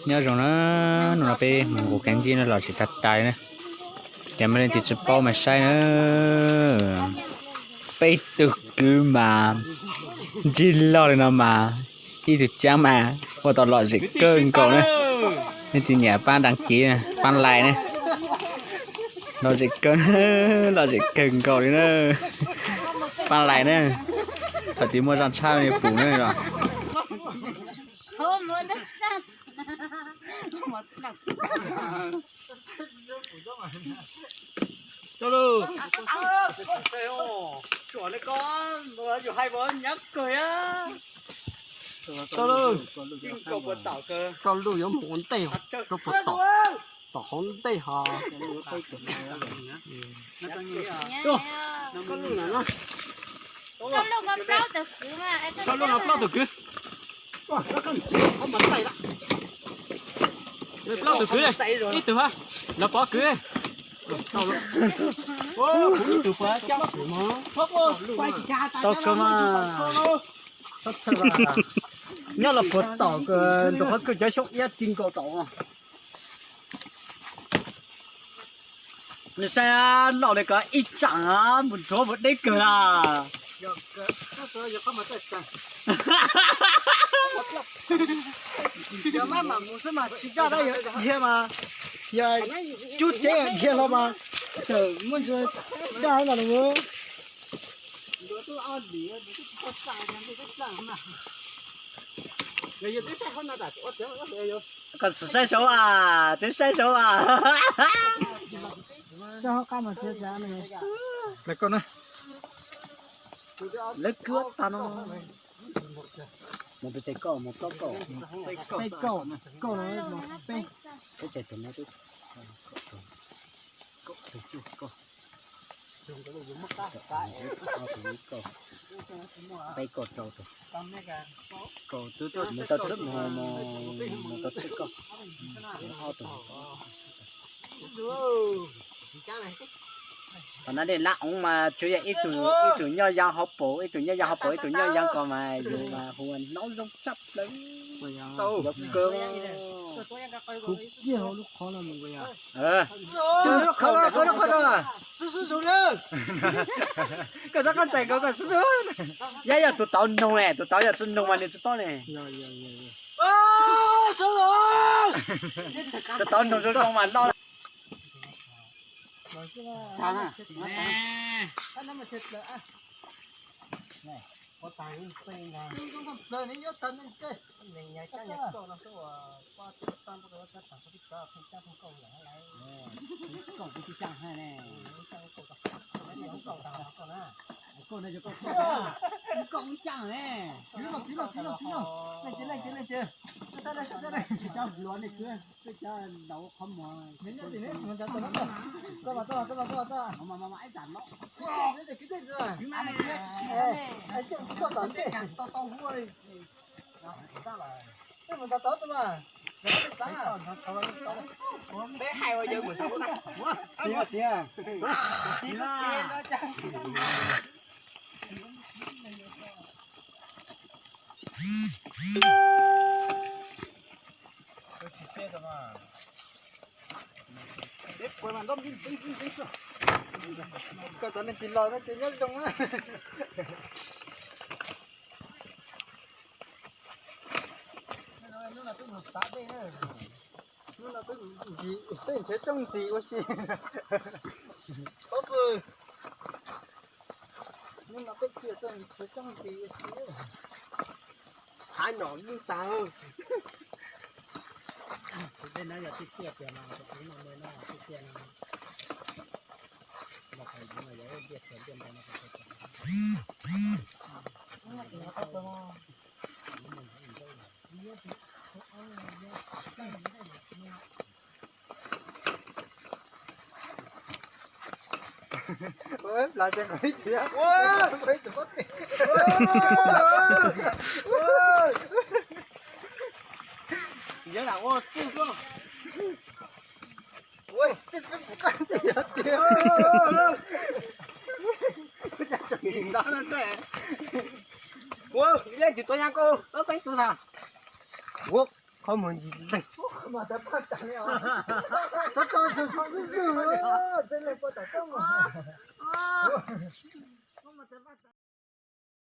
Nyob zoo na, hnub no peb mus nqus kev ntsib no los tsis tag tas li na. Ces mas leej twg tsis paub mas saib na. Peb tug kwv mas ntsib loj li no mas ib tug caab mas ua tau lom zem kawg nkaus na. Nej tsis nyiam pab đăng ký, pab like na. Lom zem kawg, lom zem kawg nkaus li na. Pab like na. Thaum twg muaj zaj tshab nej pum na. Txog lawm. Tsuam li ko, yus hais npaum nyab kawg a. Txog lawm. Txog lawm yuav mus ua ntej, rau puas tom, tom hauv ntej ho. Txog lawm no plaub tug kwv. Plaub tug kwv, ib tug ha, lawv pov kwv. Ib tug puas cab kwv mog. Tau kawg mas. Nyob los puag tom nram qhov kawg cov xyoob iab ti nkaus tom. Nws saib loj li ko ib tsam mus nrov mus deb kawg na. Yog maj mam mus xwb mas tsis daj, yog dhia mas, yog cub tsev dhia hlo mas txawm muaj ntsis daj no los. Koj tsis saib saud as, twb saib saud as. Lawv kwv tag no. Mus pes tsawg kauj, mus plaub kauj. Peb kauj, kauj no peb. Peb tsawg tus no twb, kauj, kauj, peb kauj rau tus. Kauj twb mus tau tsib, mus tau tsib kauj. Ob tug. Qhov no dej lab oob mas tsuas yog ib tug, ib tug nyob yaj hauv paus, ib tug nyob yaj hauv paus, ib tug nyob yaj ko mas yus mas hu ua hnav zoo tshaj plaws. Yog kawg. Lub qhov no, lub qhov no. Koj rov qab txais ko koj xwb. Yog, yog tus tauv noog ne, tus tauv yog tsis noog mas nws tsis paub ne. Tus tauv noog zoo zoo mas loj. Koj cov neeg tsis los no ces nyob zoo na. Hnub no peb mus xav dej na. Hnub no peb ntsis, peb nrhiav tsooj ntxiv ua si. Paub pw. Hnub no peb cia tuaj nrhiav tsooj ntxiv ua si. Hav nyom lwj tag. Tus dej no yog tiaj tiaj tiag mas tus no tiaj tiaj no. Ua, leej twg tuav nyab koj, leej twg tuav na? Ua, Qhov muag ntsis leeg.